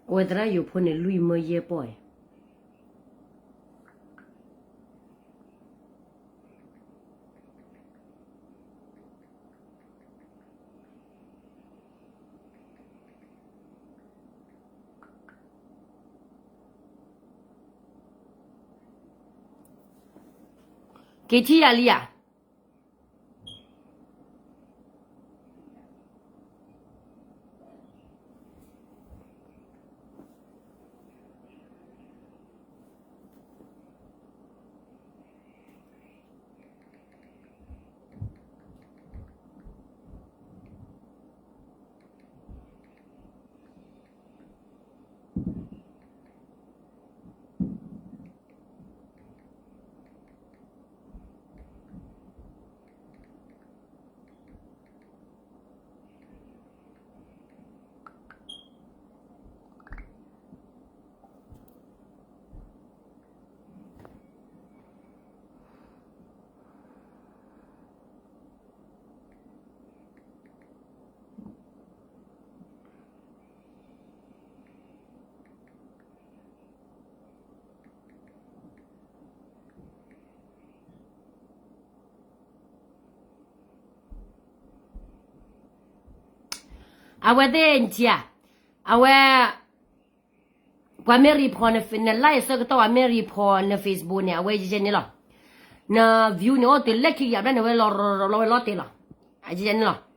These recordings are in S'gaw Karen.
အဝဲသရၣ်ယိၤဖိန့ၣ် လွံၢ်မၢယဲၢ်ပီၢ်အံၤ က့ၤထံၣ်ယၤလံဧါ. အဝဲသ့ၣ်နထံၣ်ဧါ, အဝဲ ပှၤမ့ၢ် report န live ဆၢကတီၢ် ပှၤမ့ၢ် report န Facebook န့ၣ် အဝဲယဲန့ၣ်လီၤ. န view န့ၣ် အိၣ်တုၤလၢခံကယၤဘျဲၣ်န့ၣ် ဝဲလီၤလီၤလီၤဝဲလီၤတဲာ်လီၤ. အယဲန့ၣ်လီၤ.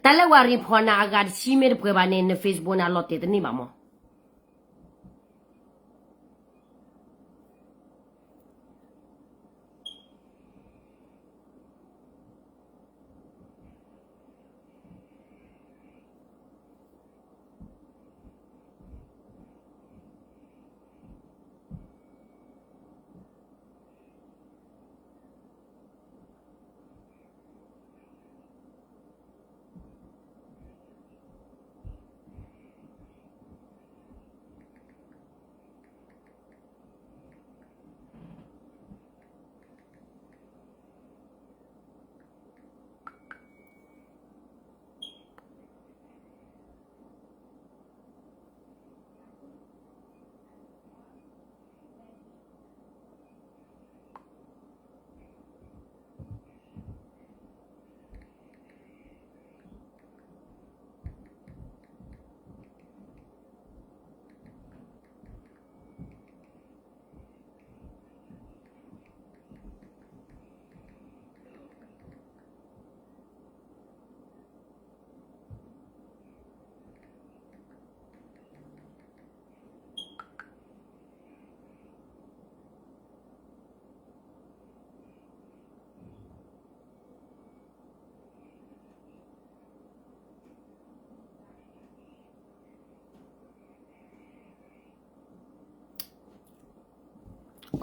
တၢ်လၢပှၤ report နၤအဂၤတဆံမ့ၢ်တပှဲၤဘၣ်န့ၣ် န Facebook နၤလီၤတဲာ်တန့ၢ်ဘၣ်မး.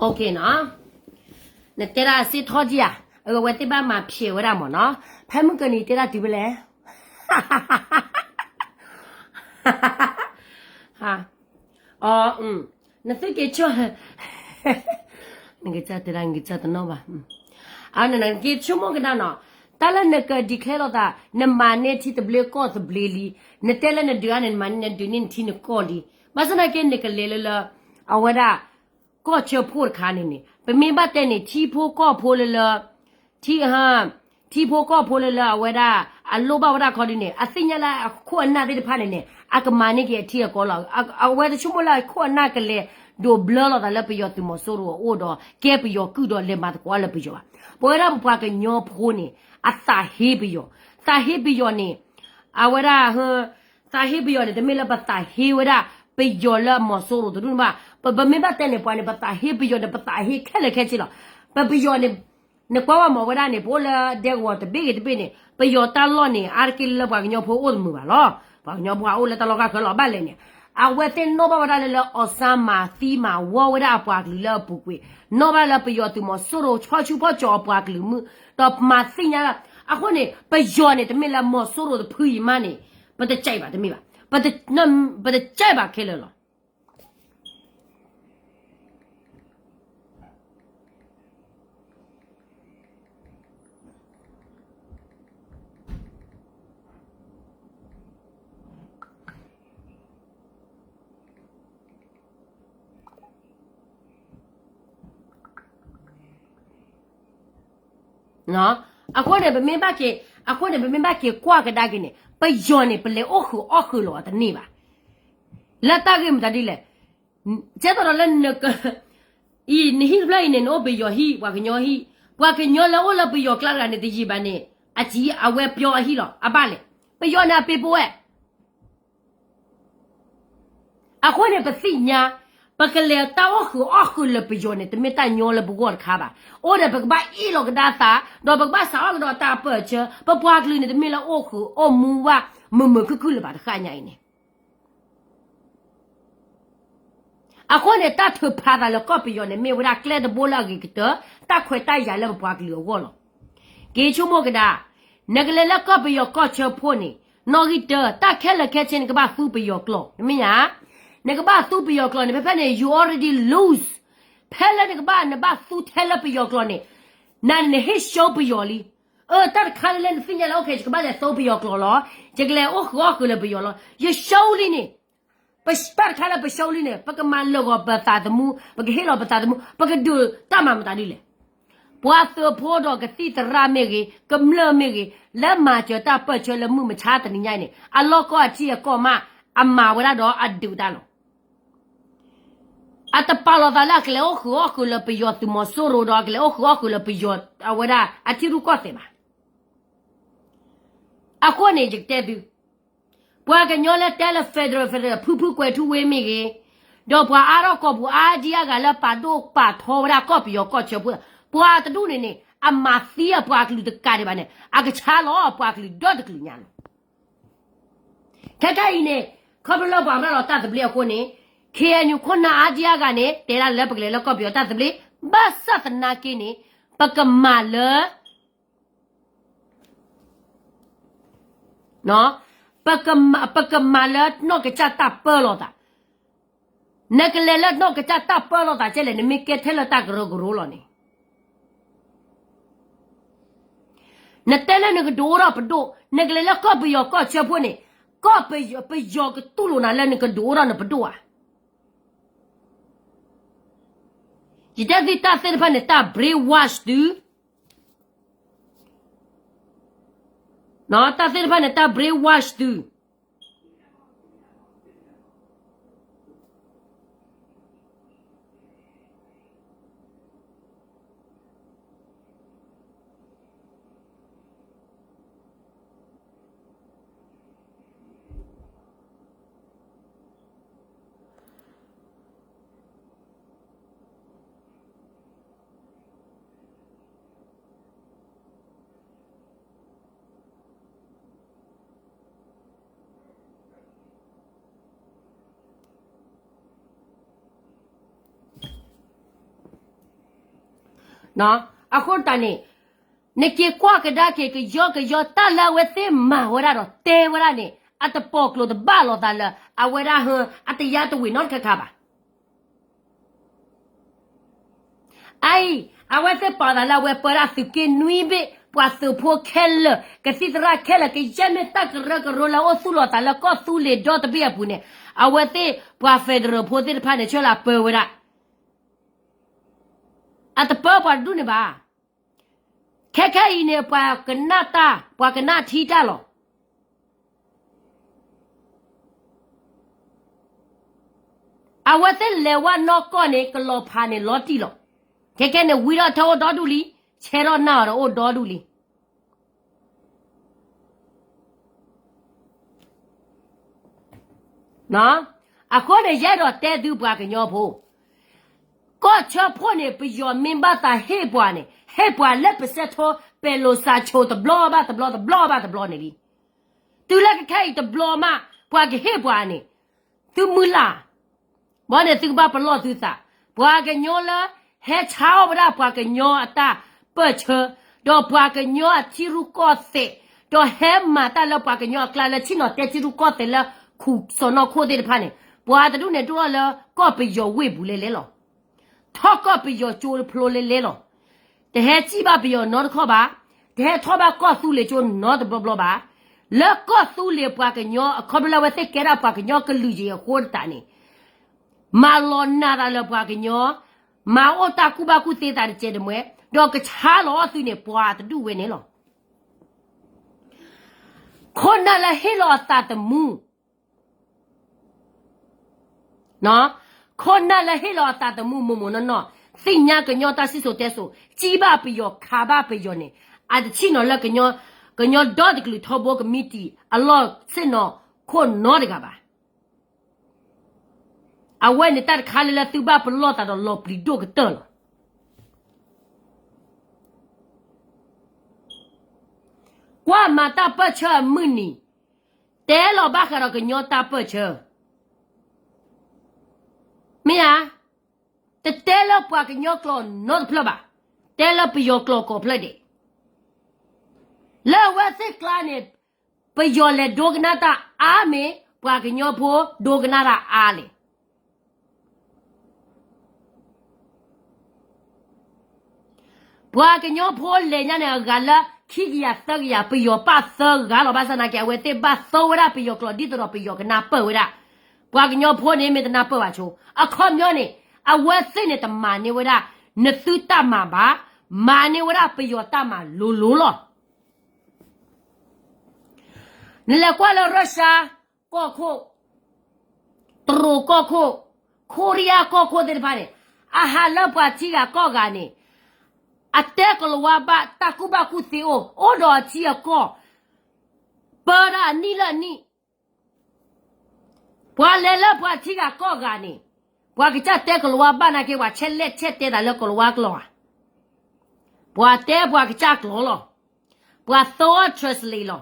Okay နီၤ, နတဲဒၣ်စ့ထီၣ်ဒံးဧါ, အဝဲသ့ၣ်ဘၣ်မၤဖျဲးဝဲဒၣ်မ့ၢ်နီၤ, ဖဲမုၢ်ကနံၤတဲဒၣ်တုၤဖဲလဲၣ်, အ နသုက့ၤဆိကမိၣ်, နကစၢ်တဲဒၣ်နကစၢ်တနီၣ်ဘၣ်, အ နက့ၤဆိကမိၣ်ကဒါနီၤ, တၢ်လၢနက declare လိာ်သး, နမၤန့ၢ်ထံသဘျ့ကီၢ်သဘျ့လံ, နတဲလၢနဒုးအါန့ၣ် နမၤန့ၢ် နဒုးန့ၢ်နထံနကီၢ်လံ, ဘၣ်ဆၣ်သနာ်က့ နကလဲၤလၢလၢ အဝဲဒၣ် ကီၢ်ဆၢဖိတခါန့ၣ်န့ၣ် ပမ့ၢ်ဘၣ်တဲန့ၣ် ထံဖိကီၢ်ဖိလၢလၢ ထံ ထံဖိကီၢ်ဖိလၢလၢအဝဲဒၣ် အလိၣ်ဘၣ်ဝဲဒၣ်ခီဒုန့ၣ် အသ့ၣ်ညါလၢအခိၣ်အနၢ်သ့ၣ်တဖၣ်န့ၣ်န့ၣ် အကမၤန့ၢ်က့ၤအထံအကီၢ်လီၤ. အဝဲတဆိကမိၣ်လၢအခိၣ်အနၢ်ကလဲၤဒိးဘျၢလီၤသးလၢပယီၤသုးမီၤစိရိၤအအိၣ်ဒီး ကဲပယီၤကုၢ်ဒီးလဲၤမၤသကိးလၢပယီၤဘၣ်. ပဝဲဒၣ်ပပှၤကညီဖိန့ၣ် အသးဟ့ပယီၤ, သးဟ့ပယီၤန့ၣ် အဝဲဒၣ် သးဟ့ပယီၤန့ၣ် တမ့ၢ်လၢပသးဟ့ဝဲဒၣ် ပယီၤလၢမီၤစိရိၤတဒူၣ်န့ၣ်ဘၣ်. ပမ့ၢ်ဘၣ်တဲန့ၣ် ပှၤန့ၣ် ပသးဟ့ပယီၤန့ၣ် ပသးဟ့ခဲလၢာ်ခဲဆ့လီၤ. ပပယီၤန့ၣ် နကွၢ်ဝဲမ့ၢ်ဝဲဒၣ်န့ၣ် ပအိၣ်လၢဒဲကဝီၤတဘ့ၣ်ဂ့ၤတဘ့ၣ်န့ၣ် ပယီၤတၢ်လီၢ်န့ၣ် အါတက့ၢ်လၢပှၤကညီဖိအိၣ်တမုာ်ဘၣ်လီၤ. ပှၤကညီဖိအိၣ်လၢတၢ်လီၢ်ခါဃၢၤလီၤ ဘၣ်လဲၣ်န့ၣ် အဝဲသ့ၣ်နီၣ်ဘၣ်ဝဲဒၣ်လၢ လၢအီၣ်စၣ်မၤသံမၤဝီဝဲဒၣ်အပှၤကလုာ်လၢအပူၤကွံာ်, နီၣ်ဘၣ်လၢပယီၤသုးမီၤစိရိၤ ဖီၣ်ဆူၣ်ဖီၣ်ကၠီၤအပှၤကလုာ်မုၢ် ဒီးမၤသ့ၣ်ညါလၢ အဃိန့ၣ် ပယီၤန့ၣ် တမ့ၢ်လၢမီၤစိရိၤတဖုအံၤမးန့ၣ် ပတကြိုက်ဘၣ်တမ့ၢ်ဘၣ်, ပတကြိုက်ဘၣ်ခဲလၢာ်လီၤ. အဃိန့ၣ် ပမ့ၢ်ဘၣ်က့ၤ, အဃိန့ၣ် ပမ့ၢ်ဘၣ်က့ၤကွၢ်ကဒါက့ၤန့ၣ် ပယီၤန့ၣ် ပလဲၤအိၣ်ဃုာ်အီၣ်ဃုာ်လီၤအီၤတန့ၢ်ဘၣ်. လၢတၢ်ဂ့ၢ်မတၤဒ်လဲၣ်, ကဲသိးဒီးလၢ အံၤ နဟံၣ်တဖျၢၣ်အံၤန့ၣ် နအိၣ်ပယီၤဟံၣ် ပှၤကညီဟံၣ်, ပှၤကညီလၢအိၣ်လၢပယီၤကျါတဂၤန့ၣ် တယံာ်ဘၣ်န့ၣ် အစံးအဝဲပျီအဟံၣ်လီၤ အဘၣ်လဲၣ်. ပယီၤန့ၣ်အပ့ၤပိဝဲ အဃိန့ၣ် ပသ့ၣ်ညါ ပကလဲၤတၢ်အိၣ်ဃုာ်အီၣ်ဃုာ်လၢပယီၤန့ၣ် တမ့ၢ်တၢ်ညီလၢပဂီၢ်တခါဘၣ်. အိၣ်ဒီးပကဘၣ်အ့ၣ်လိာ်ကဒါသး ဒီးပကဘၣ်စးထီၣ်ကဒီးတၢ်ပၢၢ်ဆၢ, ပပှၤကလုာ်န့ၣ် တမ့ၢ်လၢအိၣ်ဃုာ်အိၣ်မူဘၣ် မုာ်မုာ်ခုၣ်ခုၣ်လၢၤဘၣ်တဃၣ်ညါအံၤန့ၣ် အဃိန့ၣ် တၢ်ထုးဖးသးလၢကီၢ်ပယီၤန့ၣ် မ့ၢ်ဝဲဒၣ်ကျဲတဘိလၢအဂ့ၤကတၢၢ် တၢ်ခွဲးတၢ်ယာ်လၢပပှၤကလုာ်အဂီၢ်လီၤ. က့ၤဆိကမိၣ်ကဒါ, နကလဲၤလၢကီၢ်ပယီၤကီၢ်ဆၢဖိန့ၣ် နီၣ်ဂံၢ်တၢ တၢ်ခဲလၢာ်ခဲဆ့ နကဘၣ်သူပယီၤကျိာ် တမ့ၢ်ဧါ. နကဘၣ်သူပယီၤကျိာ်န့ၣ် ဖဲဖဲန့ၣ် you already lose. ဖဲလၢနကဘၣ် နဘၣ်သူထဲလၢပယီၤကျိာ်န့ၣ် နနဟ့ၣ် show ပယီၤလံ. အၢ တၢ်တခါလၢနသ့ၣ်ညါလၢ အိၣ်ခ့ ယကဘၣ်လဲၤသူပယီၤကျိာ်လီၤ, ယကလဲၤအိၣ်ဃုာ်အီၣ်ဃုာ်လၢပယီၤလီၤ, ယ show လံန့ၣ် တၢ်တခါလၢပ show လံန့ၣ် ပကမၤလၢာ်ဂီၤပသးသမူ, ပကဟ့ၣ်လီၤပသးသမူ, ပကဒုးတၢ်မၤမတၤဒ်လဲၣ်. ပှၤသုးဖိဒီးကသံၣ်သရၣ်မ့ၢ်ဂ့ၤ, ကမျၢၢ်မ့ၢ်ဂ့ၤ, လၢမၤစၢၤတၢ်ပၢၢ်ဆၢလၢမုၢ်မဆါတနံၤညါအံၤန့ၣ် အလီၢ်ကီၢ်အထံအကီၢ်မး အမၤဝဲဒၣ်ဒီးအဒုးတၢ်လီၤ. အတပာ်လီၤသးလၢအကလဲၤအိၣ်ဃုာ်အီၣ်ဃုာ်လၢပယီၤသုးမီၤစိရိၤဒီးအကလဲၤအိၣ်ဃုာ်အီၣ်ဃုာ်လၢပယီၤအဝဲဒၣ်အထံရူၢ်ကီၢ်သဲးဘၣ်. အဃိန့ၣ် ယကတဲသု, ပှၤကညီလၢတဲလၢ federal federal ဖုဖုကွဲၤထူဝ့မ့ၢ်ဂ့ၤ, ဒီးပှၤအါထီၣ်ကီၢ်ပူၤအါဒံအါဂၤလၢပာ်ဒိၣ်ပာ်ထီဝဲဒၣ်ကီၢ်ပယီၤကီၢ်ဆၢဖိ, ပှၤတဒူၣ်န့ၣ်န့ၣ် အမၤသံအပှၤကလုာ်တကးဒံးဘၣ်န့ၣ် အကဆါလီၤပှၤကလုာ်ဒီတကလုာ်ညါလီၤ. ခဲခဲအံၤန့ၣ် ခီဖျိလၢပှၤရၤလီၤတၢ်သဘျ့အဃိန့ၣ် ခ့ၣ်အဲၣ်ယူၣ် ခိၣ်နၢ်အါဒံအါဂၤန့ၣ် တဲဒၣ်လၢပကလဲၤလၢကီၢ်ပယီၤတၢ်သဘျ့, ဘၣ်ဆၣ်သနာ်က့န့ၣ် ပကမၤလၢ ပကမၤလၢနီၢ်ကစၢ်တၢ်ပၢလီၤသး, နကလဲၤလၢနီၢ်ကစၢ်တၢ်ပၢလီၤသးကဲလဲၣ် နမ့ၢ်ကဲထဲလၢတၢ်ကရၢကရိလီၤန့ၣ် နတဲလၢနကဒုးအိၣ်ထီၣ်ပဒိၣ်, နကလဲၤလၢကီၢ်ပယီၤကီၢ်ဆၢဖိန့ၣ်, ကီၢ်ပယီၤ ပယီၤကတူၢ်လိာ်နၤလၢနကဒုးအိၣ်ထီၣ်နပဒိၣ်ဧါ. ယတဲသုတၢ်သ့ၣ်တဖၣ်န့ၣ် တၢ် brainwash သု, တၢ်သ့ၣ်တဖၣ်န့ၣ် တၢ် brainwash သု အဃိတၢ်န့ၣ် နက့ၤကွၢ်ကဒါက့ၤ ကယီကယီ တၢ်လၢအဝဲသ့ၣ်မၤဝဲဒၣ်ဒီးတဲဝဲဒၣ်န့ၣ် အတပီၢ်ကျိၤတဘၣ်လိာ်သးလၢ အဝဲဒၣ်ဟၢ အတယါတဝ့ၢ်နီတခါခါဘၣ်. အအံၤ အဝဲသ့ၣ်ပာ်သးလၢအဝဲပၢဒၣ်သုးက့နွံဘ့ၣ် ပှၤသုးဖိခဲလၢာ် ကသံၣ်သရၣ်ခဲလၢာ် ကယဲၢ်မ့ၢ်တၢ်ကရၢကရိလၢအိၣ်သူၣ်လီၤသးလၢကီၢ်သူလ့ၤဒီတဘ့ၣ်အပူၤန့ၣ် အဝဲသ့ၣ်ပှၤ federal ဖိသ့ၣ်တဖၣ်န့ၣ် ဆၢလၢအပၢဝဲဒၣ် အတပၢပှၤတဒူၣ်န့ၣ်ဘၣ်. ခဲခဲအံၤန့ၣ် ပှၤကနၣ်တၢ် ပှၤကနၣ်ထံတၢ်လီၤ. အဝဲသ့ၣ်လဲၤဝဲနီၢ်ကီၢ်န့ၣ် ကလီၤဖးန့ၣ်လီၤတံၢ်လီၤ. ခဲခဲန့ၣ် ဝံထီၣ်ထၢၣ်အိၣ်ဒီဒူၣ်လံ, ဆဲးထီၣ်နၢ်အီၤဒီးအိၣ်ဒီဒူၣ်လံ. အဃိန့ၣ် ယအဲၣ်ဒိးတဲသုပှၤကညီဖိ, ကီၢ်ဆၢဖှိၣ်န့ၣ် ပယီၤမ့ၢ်ဘၣ်သးဟ့ၣ်ပှၤန့ၣ် ဟ့ၣ်ပှၤလၢပစဲးထိ ပဲၤလိၤစးဆိးတဘျီဘၣ်တဘျီ တဘျီဘၣ်တဘျီန့ၣ်လံ. တုၤလၢကခဲအံၤတဘျီမး ပှၤကဟ့ၣ်ပှၤန့ၣ် သုမုၢ်လၢ် ဘၣ်န့ၣ်သုကဘၣ်ပလီၢ်သုသး, ပှၤကညီလၢ ဟဲဆါအီၣ်ဝဲဒၣ်ပှၤကညီအတၢ်ပၢၢ်ဆၢ, ဒီးပှၤကညီအထံရူၢ်ကီၢ်သဲး, ဒီးဟဲမၤတၢ်လၢပှၤကညီအကျါလၢဆ့ၣ်နီၤတဲထံရူၢ်ကီၢ်သဲးလၢခူၣ်စီၢ်နီၤခိၣ်သ့ၣ်တဖၣ်န့ၣ်, ပှၤတဒူၣ်န့ၣ်ဒိၣ်ထီၣ်လၢကီၢ်ပယီၤဝ့ၢ်ပူၤလဲလဲလီၤ. ထီၣ်ကီၢ်ပယီၤကၠိတဖျိလဲလဲလီၤ. တဟဲစံၣ်ဘၣ်ပယီၤနီတခီၣ်ဘၣ်, တဟဲထီၣ်ဘၣ်ကီၢ်သူလ့ၤကၠိနီတဘျီဘျီဘၣ်. လၢကီၢ်သူလ့ၤပှၤကညီအခီဖျိလၢအဝဲသ့ၣ်ကဲဒၣ်ပှၤကညီကလုာ်ယဲၢ်အဃိသတးန့ၣ်, မၤလီၤနာ်သးလၢပှၤကညီ, မၤအိၣ်တၢ်ကူၣ်ဘၣ်ကူၣ်သ့သးတစဲးတမှဲ, ဒီးကဆါလီၤအီၣ်သုန့ၣ် ပှၤတဒူၣ်ဝဲန့ၣ်လီၤ. ခိၣ်နၢ်လၢဟ့ၣ်လီၤအသးသမူ ခိၣ်နၢ်လၢဟ့ၣ်လီၤအသးသမူမိၢ်မိၢ်နီၢ်နီၢ်, သ့ၣ်ညါကညီတၢ်စံၣ်စိၤတဲစိၤ, စံၣ်ဘၣ်ပယီၤခးဘၣ်ပယီၤန့ၣ်, အတဆ့ၣ်နီၤလၢ ကညီဒီတကလုာ်ထီဘိကမံးတံာ်အလီၢ်ဆ့ၣ်နီၤခိၣ်နီတဂၤဘၣ်. အဝဲန့ၣ်တၢ်တခါလၢလၢသုဘၣ်ပလီၢ်သးဒီးလီၤပျံၤဒိၣ်ကတၢၢ်လီၤ. ကွၢ်မၤတၢ်ပၢၢ်ဆၢအမုၢ်နံၤ, တဲလီၤဘၣ်ဃးဒီးကညီတၢ်ပၢၢ်ဆၢ, မ့ၢ်ဧါ, တတဲလၢပှၤကညီကျိာ်နီတဖျၢၣ်ဘၣ်, တဲလၢပယီၤကျိာ်ကိးဖျၢၣ်ဒဲး, လၢအဝဲသ့ၣ်ကျါန့ၣ်, ပယီၤလဲၤဒိကနၣ်တၢ်အါမ့ၢ် ပှၤကညီဖိဒိကနၣ်တၢ်အါလဲၣ်. ပှၤကညီဖိလဲၤညါန့ၣ် အဂၤလၢခံကယၤသၢကယၤ ပယီၤပာ်သၢဂၤလီၤ. ဘၣ်ဆၣ်သနာ်က့ အဝဲသ့ၣ်ဘၣ်သၢဝဲဒၣ်ပယီၤကျိာ် ဒ်သိးဒီးပယီၤကနၢ်ပၢၢ်ဝဲဒၣ်. ပှၤကညီဖိန့ၣ်မ့ၢ်တနၢ်ပၢၢ်ဘၣ်ဆိ, အခီပညီန့ၣ်, အဝဲသ့ၣ်န့ၣ်တမၤန့ၢ်ဝဲဒၣ် နသုတၢ်မၤဘၣ်, မၤန့ၢ်ဝဲဒၣ်ပယီၤတၢ်မၤလိၤလိၤလီၤ. နလဲၤကွၢ်လၢ Russia ကီၢ်ခိၣ်, တရူးကီၢ်ခိၣ်, ခိရံယါကီၢ်ခိၣ်သ့ၣ်တဖၣ်န့ၣ်, အဟးလၢပှၤထံဂၤကီၢ်ဂၤန့ၣ်, အတဲကလၤဝါဘၣ် တၢ်ကူၣ်ဘၣ်ကူၣ်သ့အိၣ်, အိၣ်ဒီးအထံအကီၢ်, ပၢဒၣ်အနံၣ်လၢအနံၣ် ပှၤလဲၤလၢပှၤထံဂၤကီၢ်ဂၤန့ၣ်, ပှၤကစၢ်တဲကလၤဝါဘၣ်နာ်က့ ပှၤဆဲးလဲၣ်ဆဲးတဲသးလၢကလၤဝါကျိာ်ဧါ, ပှၤတဲပှၤကစၢ်ကျိာ်လီၤ. ပှၤသိ translate လီၤ.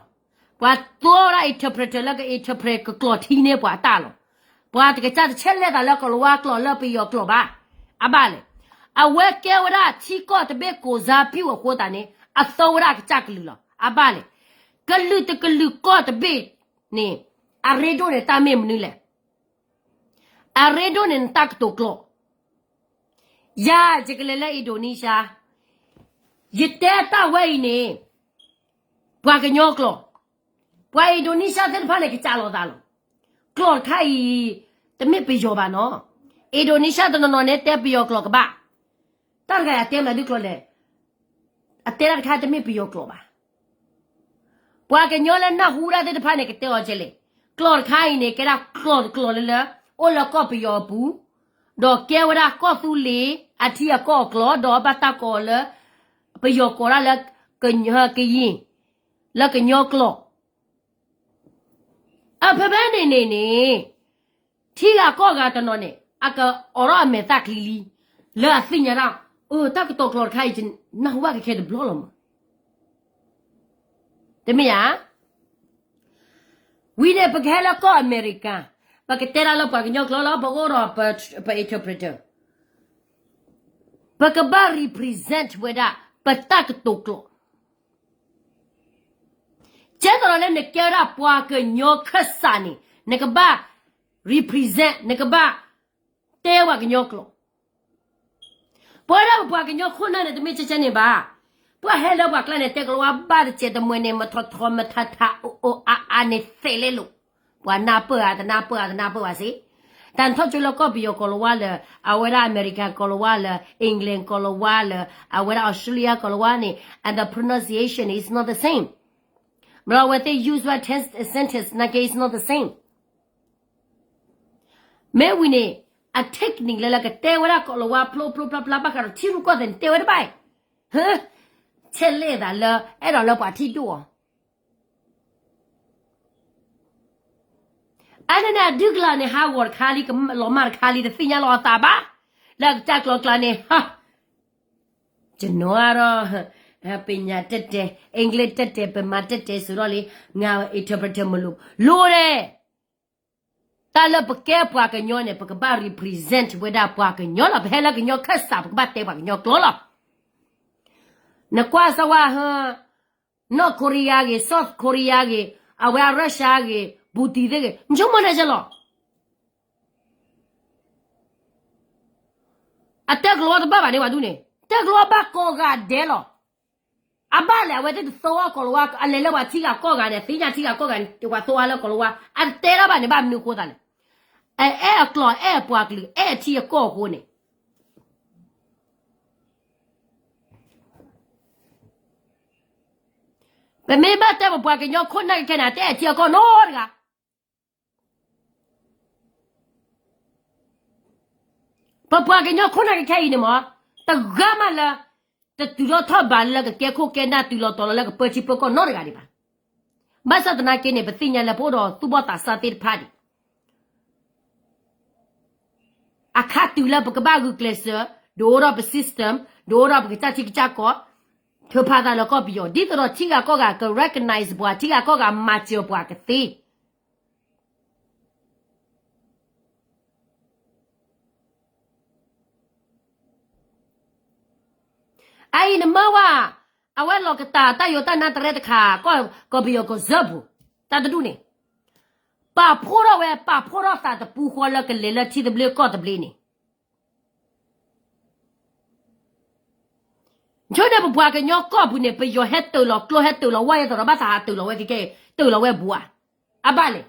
ပှၤသိဝဲဒၣ် interpreter လၢက interpret ကကျိာ်ထံန့ၢ်ပှၤတၢ်လီၤ. ပှၤတကစၢ်တဆဲးလဲၣ်သးလၢကလၤဝါကျိာ်လၢပယီၤကျိာ်ဘၣ်. အဘၣ်လဲၣ်. အဝဲကဲဝဲဒၣ်ထံကီၢ်တဘ့ၣ်ကိးစါဖံးဝဲအဃိသတးန့ၣ် အသိဝဲဒၣ်ကစၢ်ကလုာ်လီၤ. အဘၣ်လဲၣ်. ကလုာ်တကလုာ်ကီၢ်တဘ့ၣ်န့ၣ်, အရ့ဒိၣ်န့ၣ်တၢ်မ့ၢ်မနုၤလဲၣ်. အရ့ဒိၣ်န့ၣ်နတၢ်ကတိၤကျိာ်. ယၤယကလဲၤလၢ Indonesia, ယတဲတၢ်ဝဲအံၤန့ၣ်, ပှၤကညီကျိာ်, ပှၤ Indonesia သ့ၣ်တဖၣ်န့ၣ် ကစးလီၤသးလီၤ. ကျိာ်တခါအံၤ, တမ့ၢ်ပယီၤဘၣ်နီၤ. Indonesia တနီၤနီၤန့ၣ် တဲပယီၤကျိာ်ကဘၣ်. တၢ်တဂၤအတဲမနုၤကျိာ်လဲၣ်. အတဲဒၣ်တခါတမ့ၢ်ပယီၤကျိာ်ဘၣ်. ပှၤကညီလၢနၢ်ဟူဒၣ်သ့ၣ်တဖၣ်န့ၣ် ကတဲအီၤကဲလဲၣ်. ကျိာ်တခါအံၤန့ၣ် ကဲဒၣ်ကျိာ်တကျိာ်လၢလၢ, အိၣ်လၢကီၢ်ပယီၤအပူၤ, ဒီးကဲဝဲဒၣ်ကီၢ်သူလ့ၤအထံအကီၢ်အကျိာ်, ဒီးဘၣ်တၢ်ကိးအီၤလၢ ပယီၤကိးဒၣ်လၢ ကယံၤ, လၢကညီကျိာ်. အဖဲဖဲန့ၣ်န့ၣ်န့ၣ်, ထံဂၤကီၢ်ဂၤတနီၤန့ၣ် အကအိးထီၣ်အမဲာ်သၣ်ချံလံ, လၢအသ့ၣ်ညါဒၣ်, အၢ တၢ်ကတိၤကျိာ်တခါအံၤ နၢ်ဟူဘၣ်ကဲခဲတဘျီလီၤမး. တမ့ၢ်ဧါ. ဝံၤန့ၣ် ပကဟဲလၢကီၢ်အမဲရကၤ, ပကတဲဒၣ်လၢပှၤကညီကျိာ်လီၤ, ပကအိၣ်ဒီးပ interpreter. ပကဘၣ် represent ဝဲဒၣ် ပတၢ်ကတိၤကျိာ်. ကဲသိးဒီးလၢနကဲဝဲဒၣ်ပှၤကညီခၢၣ်စးန့ၣ် နကဘၣ် represent, နကဘၣ်တဲပှၤကညီကျိာ်. ပဝဲဒၣ်ပပှၤကညီခိၣ်နၢ်န့ၣ် တမ့ၢ်ကဲကဲန့ၣ်ဘၣ်. ပှၤဟဲလၢပှၤကျါန့ၣ် တဲကလၤဝါဘၣ်တစဲးတမှဲန့ၣ် မထီထီမထါထါ အိၣ်အိၣ်အါအါန့ၣ်သဲးလဲလိာ်. ပှၤနၢ်ပၢၢ်ဧါ, တနၢ်ပၢၢ်ဧါ, တနၢ်ပၢၢ်ဘၣ်စ့ၢ်. တၢ်နထီၣ်ကၠိလၢကီၢ်ပယီၤကီၤလၤဝါလၢ, အဝဲဒၣ်အမဲရကၤကီၤလၤဝါလၢ, England ကီၤလၤဝါလၢ, အဝဲဒၣ် Australia ကီၤလၤဝါန့ၣ်, and the pronunciation is not the same. မ့ၢ်လီၤ အဝဲသ့ၣ် use ဝဲ ten sentence နာ်က့ is not the same. မ့ၢ်ဝံၤန့ၣ်, အ technique လၢလၢကတဲဝဲဒၣ်ကိးလၤဝါဖျိဖျိဖျါဖျါ ဘၣ်ဃးဒီးထံရူၢ်ကီၢ်သဲးန့ၣ် တဲဝဲတဘၣ်အံၤ, ဟၢ, ဆဲးလဲၣ်သးလၢအဲၣ်ဒိးလၢပှၤထံၣ်ဒိၣ်အီၤ အန့ၣ်န့ၣ် အဒုၣ်ကလၤန့ၣ် ဟးဂီၤတခါလံ ကလီၤမၢ်တခါလံ တသ့ၣ်ညါလီၤအသးဘၣ်, လၢအကစၢ်ကျိၤကျါန့ၣ် ဟါ, ကျွန်တော်ကတော့ ပညာတတ်တယ်, English တတ်တယ်, ဗမာတတ်တယ်ဆိုတော့လေ, ငါ interpreter မလိုဘူး, လိုတယ်. တၢ်လၢပကဲပှၤကညီန့ၣ် ပကဘၣ် represent ဝဲဒၣ်ပှၤကညီလီၤ. ပဟဲလၢကညီခၢၣ်စး ပကဘၣ်တဲပှၤကညီကျိာ်လီၤ. နကွၢ်စၢ်ဝဲဟၢ North Korea ဂ့ၤ, South Korea ဂ့ၤ, အဝဲအ Russia ဂ့ၤ, Putin သ့ၣ်ဂ့ၤ, နဆိကမိၣ်န့ၣ်ကလီၤ. အတဲကလီၤတဘၣ်ဘၣ်န့ၣ် ပှၤဒ်န့ၣ် တဲကလီၤဘၣ်ကိးဂၤဒဲးလီၤ. အဘၣ်လဲၣ် အဝဲသ့ၣ်တသိအီၤကိးလၤဝါ အလဲၤလၢပှၤထံဂၤကီၢ်ဂၤန့ၣ် သ့ၣ်ညါထံဂၤကီၢ်ဂၤန့ၣ် ပှၤသိအါလၢကိးလၤဝါ အတတဲတၢ်ဘၣ်န့ၣ် ဘၣ်မနုၤအဃိသးလဲၣ်. အအဲၣ်အကျိာ် အဲၣ်အပှၤကလုာ် အဲၣ်အထံအကီၢ်အဃိန့ၣ် ပမ့ၢ်ဘၣ်တဲပပှၤကညီခိၣ်နၢ်ကခဲန့ၣ် အတအဲၣ်အထံအကီၢ်နီတဂၤ ပပှၤကညီခိၣ်နၢ်ကခဲအံၤန့ၣ်မ့ၢ် တဂၤမးလၢ တတုၤထီၣ်ထီၣ်ဘးလၢကကဲခိၣ်ကဲနၢ် တုၤလီၤတီၤလီၤလၢကပၢထံပၢကီၢ်နီတဂၤဒံးဘၣ်. ဘၣ်ဆၣ်သနာ်က့န့ၣ် ပသ့ၣ်ညါလၢပအိၣ်ဒီးသူၣ်ဘီၣ်သးစၢ်သ့ၣ်တဖၣ်ဒံး အခါတုၤလၢပကဘၣ်ဂုာ်ကျဲးစၢး ဒုးအိၣ်ထီၣ်ပ system ဒုးအိၣ်ထီၣ်ပကစၢ်ထံကစၢ်ကီၢ် ထုးဖးသးလၢကီၢ်ပယီၤ ဒ်သိးဒီးထံဂၤကီၢ်ဂၤက recognize ပှၤ ထံဂၤကီၢ်ဂၤမၤစၢၤပှၤကသ့ အအံၤနမၢဝဲ အဝဲလီၤကတၢ်တၢ်ယိးတၢ်နါတရဲတခါ ကီၢ်ပယီၤကီၢ်စၢဖှိၣ် တၢ်တဒူၣ်န့ၣ် ပာ်ဖှိၣ်ထီၣ်ဝဲ ပာ်ဖှိၣ်ထီၣ်သးတပူၤဃီလၢကလဲၤလၢထံသဘျ့ကီၢ်သဘျ့န့ၣ် ဆိန့ၣ်ပပှၤကညီကီၢ်ပူၤန့ၣ် ပယီၤဟဲတၢၢ်လီၤကျိဟဲတၢၢ်လီၤဝဲ ယသးဒီးဘၣ်သးဟးတၢၢ်လီၤဝဲကကဲ တၢၢ်လီၤဝဲဘူးဧါ. အဘၣ်လဲၣ်.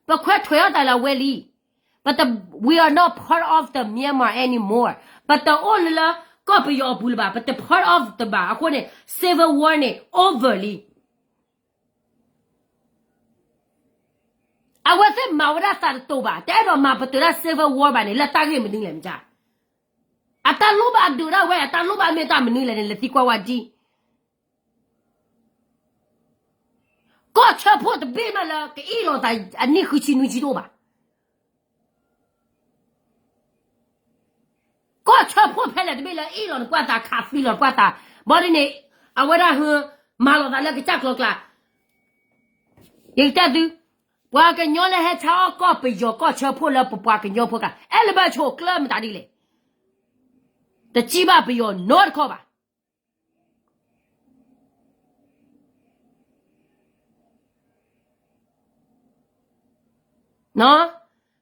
ပခွဲးထွဲးအီၣ်တၢ်လၢအဝဲလံ. ပတ we are not part of the Myanmar anymore. ပတအိၣ်လၢလၢကီၢ်ပယီၤအပူၤလၢၤဘၣ်. ပတ part of တဘၣ်. အဃိန့ၣ် civil war န့ၣ် over လံ. အဝဲသ့ၣ်မၤဝဲဒၣ်သးတတိၤဘၣ်. တအဲၣ်ဒိးမၤပတုာ်ဒၣ် civil war ဘၣ်န့ၣ် လၢတၢ်ဂ့ၢ်မနုၤလဲၣ်မ့ၢ် အတၢ်လိၣ်ဘၣ်အဒုးဒၣ်ဝဲ အတၢ်လိၣ်ဘၣ်မ့ၢ်တၢ်မနုၤလဲၣ်န့ၣ် လဲၤသံကွၢ်ဝဲဒ် ကီၢ်ဆၢဖှိၣ်တဘ့ၣ်မးလၢကအ့ၣ်လိာ်သးအနံၣ်ဃုဆံနွံဆံတအိၣ်ဘၣ်. ကီၢ်ဆၢဖှိၣ်ဖဲလဲၣ်တဘ့ၣ်လၢအ့ၣ်လိာ်နကွၢ်သး ခးသံလိာ်နကွၢ်သး ဘၣ်ဒ်န့ၣ် အဝဲဒၣ်ဟ မၤလိာ်သးလၢကစၢ်ကျိၤကျါ ယကတဲသု ပှၤကညီလၢဟဲဆါအီၣ်ကီၢ်ပယီၤကီၢ်ဆၢဖှိၣ်လၢပပှၤကညီဖိကျါ အဲၣ်လၢဘၣ်ဆိၣ်ကျၢၢ်မတၤဒ်လဲၣ် တစံးဘၣ်ပယီၤနီတခီဘၣ်.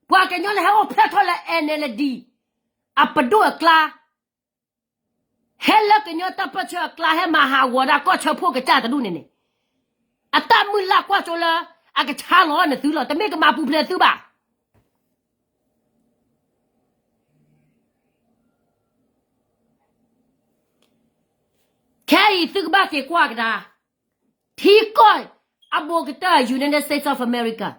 ပှၤကညီလၢဟဲအိၣ်ဖျဲၣ်ထီၣ်လၢ NLD အပဒိၣ်အကျါ ဟဲလၢကညီတၢ်ပၢၢ်ဆၢအကျါ ဟဲမၤဟးဂီၤဒၣ်ကီၢ်ဆၢဖှိၣ်ကစၢ်တဒူၣ်န့ၣ်န့ၣ် အတၢ်မုၢ်လၢ်ကွၢ်စိလၢ အကဆါလီၤနသုလီၤ တမ့ၢ်ကမၤပူၤဖျဲးသုဘၣ်. ခဲအံၤသုကဘၣ်သ့ကွၢ်ကဒါ ထံကီၢ်အဘူးကတၢၢ် United States of America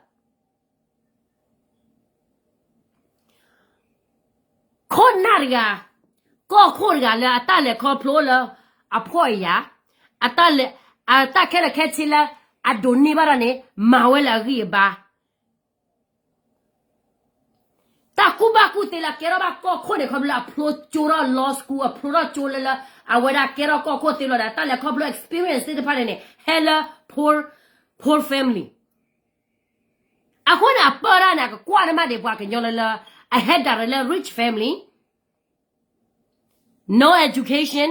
ခိၣ်နၢ်တဂၤ ကီၢ်ခိၣ်တဂၤလၢအတၢ်လဲၤခီဖျိလၢ အဖှီၣ်အယာ် အတၢ်လဲၤ အတၢ်ခဲလၢာ်ခဲဆ့လၢ အဒိးန့ၢ်ဘၣ်တၢ်န့ၣ် မၤဝဲလၢအဂံၢ်အဘါ တၢ်ကူၣ်ဘၣ်ကူၣ်သ့လၢကဲထီၣ်ဘၣ်ကီၢ်ခိၣ်န့ၣ် ခီဖျိလၢအဖျိကၠိထီၣ် law school အဖျိထီၣ်ကၠိလၢလၢ အဝဲဒၣ်ကဲထီၣ်ကီၢ်ခိၣ်သ့လီၤဒီး တၢ်လဲၤခီဖျိ experience သ့ၣ်တဖၣ်န့ၣ်န့ၣ် ဟဲလၢ poor, poor family အဃိန့ၣ် အပၢတၢ်န့ၣ် အကကွၢ်တမးဒံးပှၤကညီလၢလၢ အဟဲဒၣ်လၢ rich family, no education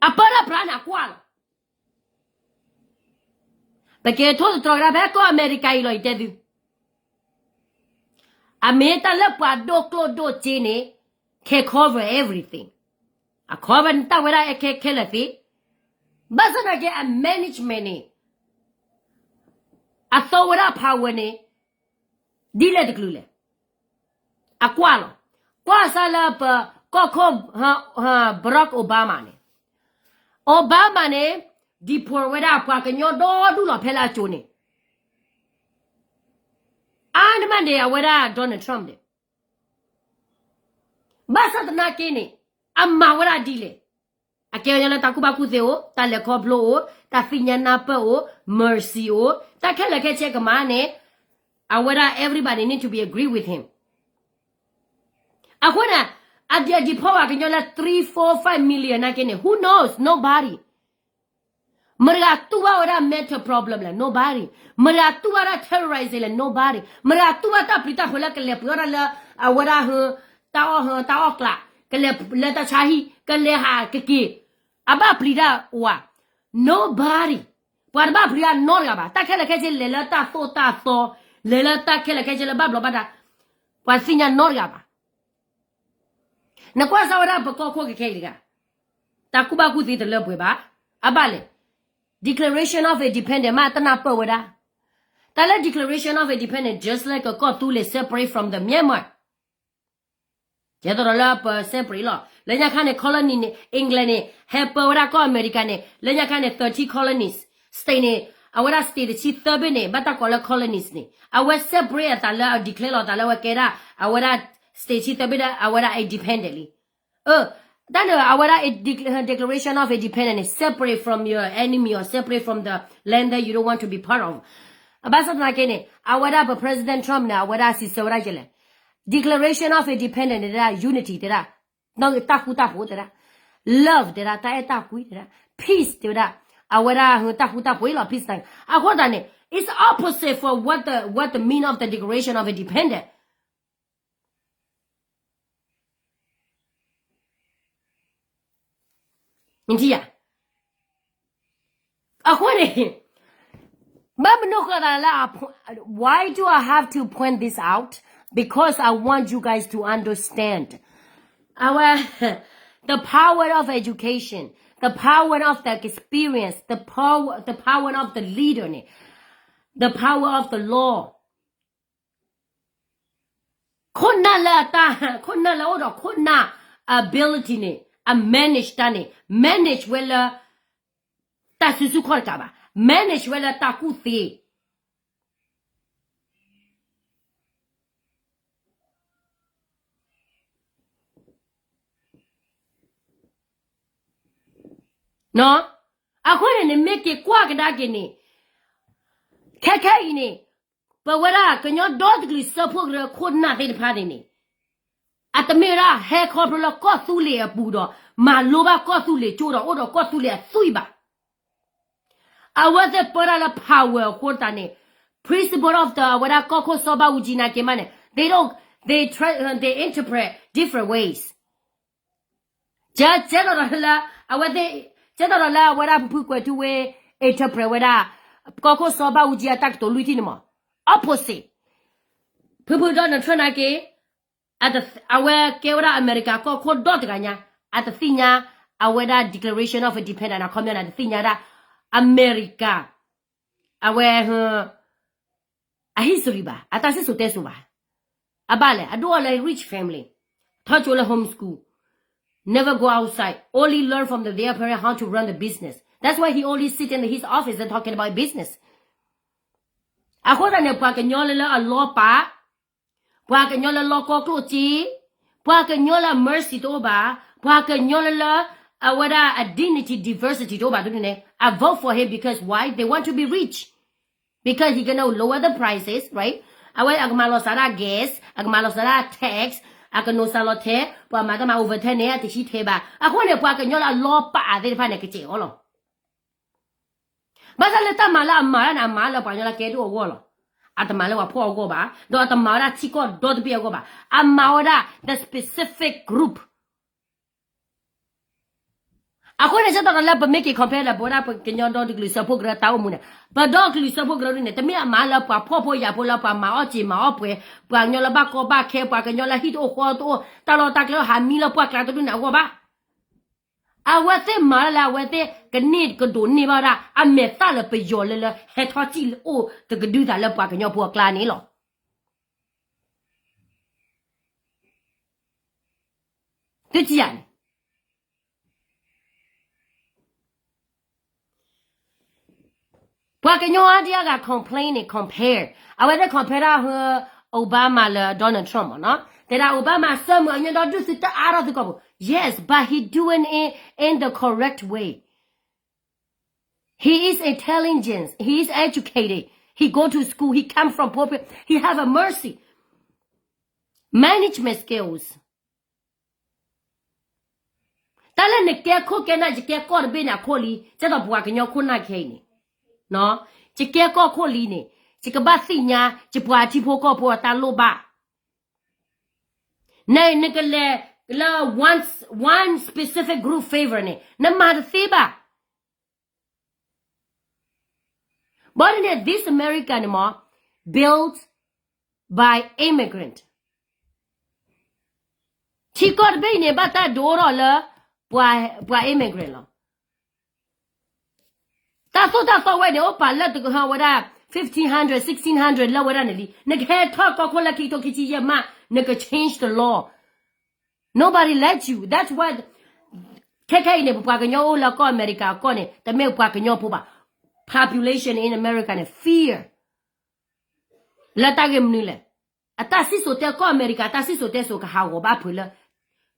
အပၢတၢ်ပြးန့ၣ်အကွၢ်လီၤ. ပက့ၤထိၣ်သတြီၤကဒါဖဲကီၢ်အမဲရကၤအံၤလီၤ ယတဲသု အမ့ၢ်တၢ်လၢပှၤဒိၣ်ကျိၣ်ဒိၣ်စ့န့ၣ် can cover everything. အ cover နတၢ်ဝဲဒၣ်အခဲခဲလၢာ်သ့, ဘၣ်ဆၣ်သနာ်က့ အ management န့ၣ် အသိဝဲဒၣ် power န့ၣ် ဒ်လဲၣ်တကလုာ်လဲၣ်. အကွၢ်လီၤ. ကွၢ်စၢ်လၢပကီၢ်ခိၣ် Barack Obama န့ၣ်, Obama န့ၣ် deport ဝဲဒၣ်ပှၤကညီဒီဒူၣ်လီၤဖဲလၢအကၠိန့ၣ်. အါန့ၢ်မးန့ၣ် အဝဲဒၣ် Donald Trump န့ၣ် ဘၣ်ဆၣ်သနာ်က့န့ၣ် အမၤဝဲဒၣ်ဒ်လဲၣ်. အကဲဝဲဒၣ်လၢတၢ်ကူၣ်ဘၣ်ကူၣ်သ့အိၣ်, တၢ်လဲၤခီဖျိအိၣ်, တၢ်သ့ၣ်ညါနၢ်ပၢၢ်အိၣ်, mercy အိၣ်, တၢ်ခဲလၢာ်ခဲဆ့ကမၤန့ၣ် အဝဲဒၣ် everybody need to be agree with him. အဃိန့ၣ် အဒံးအဒံးဖီၣ်ဘၣ်ကညီလၢ three, four, five million နာ်က့န့ၣ် who knows, nobody. မတၤဂၤတူၢ်ဘၣ်ဝဲဒၣ် mental problem လဲၣ် nobody. မတၤဂၤတူၢ်ဘၣ်ဒၣ် terrorism လဲၣ် nobody. မတၤဂၤတူၢ်ဘၣ်တၢ်ပျံၤတၢ်ဖုးလၢကလဲၤပှ့ၤအီၣ်တၢ်လၢ အဝဲဒၣ်ဟ တၢ်အီၣ်ဟ တၢ်အီၣ်ကျး, ကလဲၤလၢတၢ်ဆါဟံၣ်, ကလဲၤဟးကက့ၤ, အဘၣ်ပျံၤတၢ်ဝၤ nobody. ပှၤတဘၣ်ပျံၤတၢ်နီတဂၤဘၣ်. တၢ်ခဲလၢာ်ခဲဆ့လဲၤလၢတၢ်သိၣ်တၢ်သီ, လဲၤလၢတၢ်ခဲလၢာ်ခဲဆ့လၢဘၣ်ဘျီးဘၣ်ဒါ, ပှၤသ့ၣ်ညါနီတဂၤဘၣ်. နကွၢ်စၢ်ဝဲဒၣ်ပကီၢ်ခိၣ်ခဲခဲအံၤတဂၤ, တၢ်ကူၣ်ဘၣ်ကူၣ်သ့တလၢပှဲၤဘၣ်. အဘၣ်လဲၣ်, Declaration of Independence မ့ၢ်တနၢ်ပၢၢ်ဝဲဒၣ်, တၢ်လၢ Declaration of Independence just like ကီၢ်သူလ့ၤ separate from the Myanmar. ကဲသိးဒီးလၢပ separate လီၤ. လၢညါခါန့ၣ် colony န့ၣ် England န့ၣ် ဟဲပၢဝဲဒၣ်ကီၢ်အမဲရကၤန့ၣ် လၢညါခါန့ၣ် thirteen colonies, state န့ၣ် အဝဲဒၣ် state တဆံသၢဘ့ၣ်န့ၣ် ဘၣ်တၢ်ကိးလၢ colonies န့ၣ် အဝဲ separate အသးလၢအ declare လီၤအသးလၢအဝဲကဲဒၣ် အဝဲဒၣ် state တဆံသၢဘ့ၣ်ဒီး အဝဲဒၣ် independently. တၢ်န့ၣ် အဝဲဒၣ် Declaration of Independence န့ၣ် separate from your enemy or separate from the land that you don't want to be part of. ဘၣ်ဆၣ်သနာ်က့န့ၣ် အဝဲဒၣ်ပ President Trump န့ၣ် အဝဲဒၣ်စံးဆၢဝဲဒၣ်ကလဲၣ်, Declaration of Independence န့ၣ်တဲဒၣ် unity တဲဒၣ်, တၢ်ဃူတၢ်ဖိးတဲဒၣ်, love တဲဒၣ်, တၢ်အဲၣ်တၢ်ကွံတဲဒၣ်, peace တဲဝဲဒၣ်, အဝဲဒၣ်တၢ်ဃူတၢ်ဖိးလီၤ peace တၢ်. အဃိသတးန့ၣ် it's opposite for what the, what the mean of the Declaration of Independence. နထံၣ်ဧါ. အဃိန့ၣ် ဘၣ်မနုၤဃိသးလၢ I, why do I have to point this out? Because I want you guys to understand our, the power of education, the power of the experience, the power, the power of the leader န့ၣ်, the power of the law. ခိၣ်နၢ်လၢအတၢ်, ခိၣ်နၢ်လၢအအိၣ်ဒီးခိၣ်နၢ် ability န့ၣ် အ manage တၢ်န့ၣ် manage ဝဲလၢ တၢ်စုဆူၣ်ခီၣ်တကးဘၣ်, manage ဝဲလၢတၢ်ကူၣ်သ့ အဃိန့ၣ်န့ၣ် မ့ၢ်က့ၤကွၢ်ကဒါက့ၤန့ၣ် ခဲခဲအံၤန့ၣ် ပဝဲဒၣ်ကညီဒီတကလုာ်စၢဖှိၣ်ကရၢခိၣ်နၢ်သ့ၣ်တဖၣ်န့ၣ်န့ၣ် အတမ့ၢ်ဝဲဒၣ်ဟဲခီဖျိလၢကီၢ်သူလ့ၤအပူၤဒီး မၤလိဘၣ်ကီၢ်သူလ့ၤကၠိဒီး အိၣ်ဒီးကီၢ်သူလ့ၤအသွံၣ်ဘၣ်. အဝဲသ့ၣ်ပၢတၢ်လၢ power အဃိသတးန့ၣ် principle of the အဝဲဒၣ်ကီၢ်ခိၣ်စီၤဘၣ်အူကၠံနာ်က့မးန့ၣ် they don't, they try, they interpret different ways. ကဲသိးဒီးလၢ အဝဲသ့ၣ် ကဲသိးဒီးလၢအဝဲဒၣ်ဖုဖုကွဲၤထူဝ့ interpret ဝဲဒၣ် ကီၢ်ခိၣ်စီၤဘၣ်အူကၠံအတၢ်ကတိၤလွံၢ်ထံၣ်န့ၣ်မး opposite. ဖုဖု Donald Trump နာ်က့ အဝဲကဲဝဲဒၣ်အမဲရကၤကီၢ်ခိၣ်ဒီတဂၤညါ အတသ့ၣ်ညါ အဝဲဒၣ် Declaration of Independence အခီပညီန့ၣ် အတသ့ၣ်ညါဒၣ် အမဲရကၤ အဝဲ အ history ဘၣ် အတၢ်စံၣ်စိၤတဲစိၤဘၣ်. အဘၣ်လဲၣ် အဒိၣ်အီၤလၢ rich family, ထီၣ်ကၠိလၢ homeschool, never go outside, only learn from the, their parents how to run the business. That's why he only sit in his office and talking about business. အဃိသတးန့ၣ် ပှၤကညီလၢလၢအလီၤပာ် ပှၤကညီလၢလီၤကီကျိၣ်စ့, ပှၤကညီလၢ mercy တအိၣ်ဘၣ်, ပှၤကညီလၢလၢ အဝဲဒၣ်အ dignity, diversity တအိၣ်ဘၣ်ဒ်န့ၣ် I vote for him because why? They want to be rich. Because he gonna lower the prices, right? အဝဲအကမၤလီၤစှၤဒၣ် gas, အကမၤလီၤစှၤဒၣ် tax, အကနိးစှၤလီၤထဲ, ပှၤမၤတၢ်မၤ overtime န့ၣ် အတဟံးထဲဘၣ်. အဃိန့ၣ် ပှၤကညီလၢအလီၤပာ်သ့ၣ်တဖၣ်န့ၣ် ကစဲးအီၤလီၤ. ဘၣ်ဆၣ်လၢတၢ်မၤလၢအမၤဒၣ်န့ၣ် အမၤလၢပှၤကညီလၢကဲဒိၣ်အဂီၢ်လီၤ. အတမၤလၢပှၤဖှီၣ်အဂီၢ်ဘၣ်, ဒီးအတမၤဝဲဒၣ်ထံကီၢ်ဒီတဘ့ၣ်အဂီၢ်ဘၣ်. အမၤဝဲဒၣ် the specific group. အဃိန့ၣ် ဆၢကတီၢ်လၢပမ့ၢ်က့ၤ compare လၢပဝဲဒၣ်ပကညီဒီတကလုာ်စၢဖှိၣ်ကရၢတၢ်အိၣ်မူန့ၣ်, ပဒီကလုာ်စၢဖှိၣ်ကရၢဒ်န့ၣ် တမ့ၢ်အမၤလၢပှၤဖှီၣ်ဖိယာ်ဖိလၢပှၤမၤအီၣ်စ့ၤမၤအီၣ်ပှဲၤ, ပှၤကညီလၢဘၣ်ကီဘၣ်ခဲ, ပှၤကညီလၢဟံၣ်တအိၣ်ဃီတအိၣ်, တၢ်လီၢ်တၢ်ကျဲဟးမံလၢပှၢ်ကျါတဒူၣ်န့ၣ်အဂီၢ်ဘၣ်. အဝဲသ့ၣ်မၤလၢအဝဲသ့ၣ်ကန့ၢ်ကဒိးန့ၢ်ဘၣ်ဝဲဒၣ် အမဲာ်သၣ်လၢပယီၤလၢလၢဟဲထီၣ်စံၣ်အိၣ်တကဒုသးလၢပှၤကညီဖိအကျါန့ၣ်လီၤ. သုထံၣ်ဧါန့ၣ် ပှၤကညီအါဒံအါဂၤ complain န့ၣ် compare အဝဲသ့ၣ် compare ဒၣ်ဟၢ Obama လၢ Donald Trump မ့ၢ်နီၤ, တဲဒၣ် Obama ဆၢမုၢ်အညီဒီဒူၣ်သုတအါထီၣ်သုကီၢ်ပူၤ, yes, but he doing it in the correct way. He is intelligent. He is educated. He go to school. He come from poor. He have a mercy. Management skills. တၢ်လၢနကဲခိၣ်ကဲနၢ် ယကဲကီၢ်တဘ့ၣ်န့ၣ်အခိၣ်လံ, ကဲသိးပှၤကညီခိၣ်နၢ်ခဲအံၤန့ၣ်, ယကဲကီၢ်ခိၣ်လံန့ၣ်, ယကဘၣ်သ့ၣ်ညါ ယပှၤထံဖိကီၢ်ဖိအတၢ်လိၣ်ဘၣ်. န နကလဲၤလၢ one, one specific group favor န့ၣ် နမၤတသ့ဘၣ်. ဘၣ်ဒ်န့ၣ် this America န့ၣ်မ့ၢ် built by immigrant. ထံကီၢ်တဘ့ၣ်အံၤန့ၣ် ဘၣ်တၢ်ဒိးထီၣ်လၢ ပှၤ ပှၤ immigrant လီၤ. တၢ်သိၣ်တၢ်သီဝဲန့ၣ် အိၣ်ပာ်လၢတကဟၢဝဲဒၣ် fifteen hundred, sixteen hundred လၢဝဲဒၣ်န့ၣ်လံ. နကဟဲထီၣ်ကီၢ်ခိၣ်လၢခံကထိခံဆံယဲၢ်မး နက change the law. Nobody let you. That's why ခဲခဲအံၤန့ၣ် ပပှၤကညီအိၣ်လၢကီၢ်အမဲရကၤအကီၢ်န့ၣ် တမ့ၢ်ပှၤကညီဖိဘၣ်. Population in America န့ၣ် fear လၢတၢ်ဂ့ၢ်မနုၤလဲၣ်. အတၢ်စံၣ်စိၤတဲကီၢ်အမဲရကၤ တၢ်စံၣ်စိၤတဲစိၤကဟးဂီၤဘၣ်ဖုးလၢ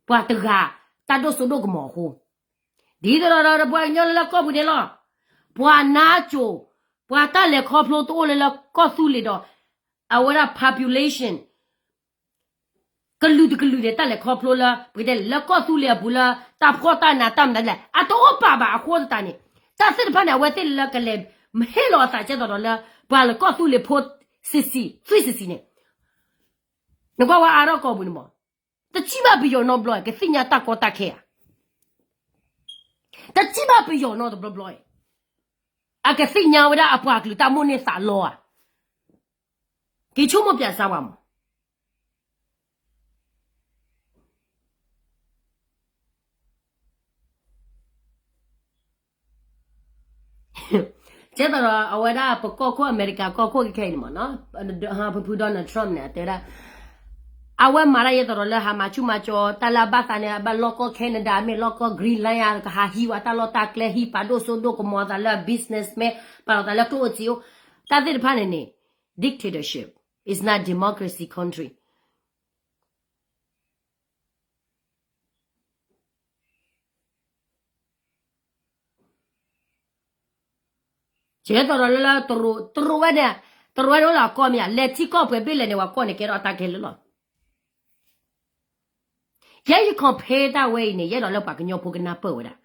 ပှၤတဂၤတၢ်ဒိၣ်စိဒိၣ်ကမီၤအဃိ, ဒ်သိးဒီးပှၤကညီလၢလၢကီၢ်ပူၤန့ၣ်လီၤ. ပှၤနါစိၤ, ပှၤတၢ်လဲၤခီဖျိတအိၣ်လၢလၢကီၢ်သူလ့ၤဒီး အဝဲဒၣ် population ကလုာ်တကလုာ်န့ၣ် တၢ်လဲၤခီဖျိလၢ ပကတဲလၢကီၢ်သူလ့ၤအပူၤလၢ တၢ်ဖှီၣ်တၢ်နးတၢ်မနုၤလဲၣ် အတအိၣ်ပာ်ဘၣ်အဃိသတးန့ၣ်, တၢ်သ့ၣ်တဖၣ်န့ၣ် အဝဲသ့ၣ်လၢကလဲၤဟ့ၣ်လီၤအသးကဲသိးဒီးလၢ ပှၤလၢကီၢ်သူလ့ၤဖိ စံးစံး သွံၣ်စံးစံးန့ၣ်, နကွၢ်ဝဲအါထီၣ်ကီၢ်ပူၤန့ၣ်မး, တထံၣ်ဘၣ်ပယီၤနီတဘျီ ကသ့ၣ်ညါတၢ်ကီတၢ်ခဲဧါ. တထံၣ်ဘၣ်ပယီၤနီတဘျီဘျီ, အကသ့ၣ်ညါဝဲဒၣ်အပှၤကလုာ်တၢ်မိၣ်န့ၢ်သးလီဧါ. က့ၤဆိကမိၣ်ပၠးစၢ်ဝဲမး. ကဲသိးဒီးအဝဲဒၣ်ပကီၢ်ခိၣ် အမဲရကၤကီၢ်ခိၣ်ခဲခဲအံၤန့ၣ်မးနီၤ, ဖုဖု Donald Trump န့ၣ် အတဲဒၣ် အဝဲမၤတၢ်ယဲသိးဒီးလၢဟးမၤဆူၣ်မၤကၠီၤ တၢ်လၢအဘၣ်သးန့ၣ် အဘၣ်လီၢ်ကီၢ် Canada မ့ၢ်လီၢ်ကီၢ် Greenland ဧါ ကဟးဟံးဝဲတၢ်လီၢ်တၢ်ကျဲ ဟံးပာ်ဒိၣ်စိဒိၣ်ကမီၤသးလၢ businessman ပာ်လီၤသးလၢကျိၣ်အိၣ်စ့အိၣ် တၢ်သ့ၣ်တဖၣ်န့ၣ်န့ၣ် dictatorship is not democracy country. ကဲသိးဒီးလၢလၢ တရူးဝဲန့ၣ်, တရူးဝဲန့ၣ်အိၣ်လၢအကီၢ်မ့ၢ်ဧါ, လဲၤထံကီၢ်ပှဲၤဘ့ၣ်လဲၣ်န့ၣ် ပှၤကီၢ်န့ၣ်ကဲထီၣ်တၢ်ခဲလၢာ်လီၤ. ယဲယ compare တၢ်ဝဲအံၤန့ၣ် ယအဲၣ်ဒိးလၢပှၤကညီဖိကနၢ်ပၢၢ်ဝဲဒၣ်,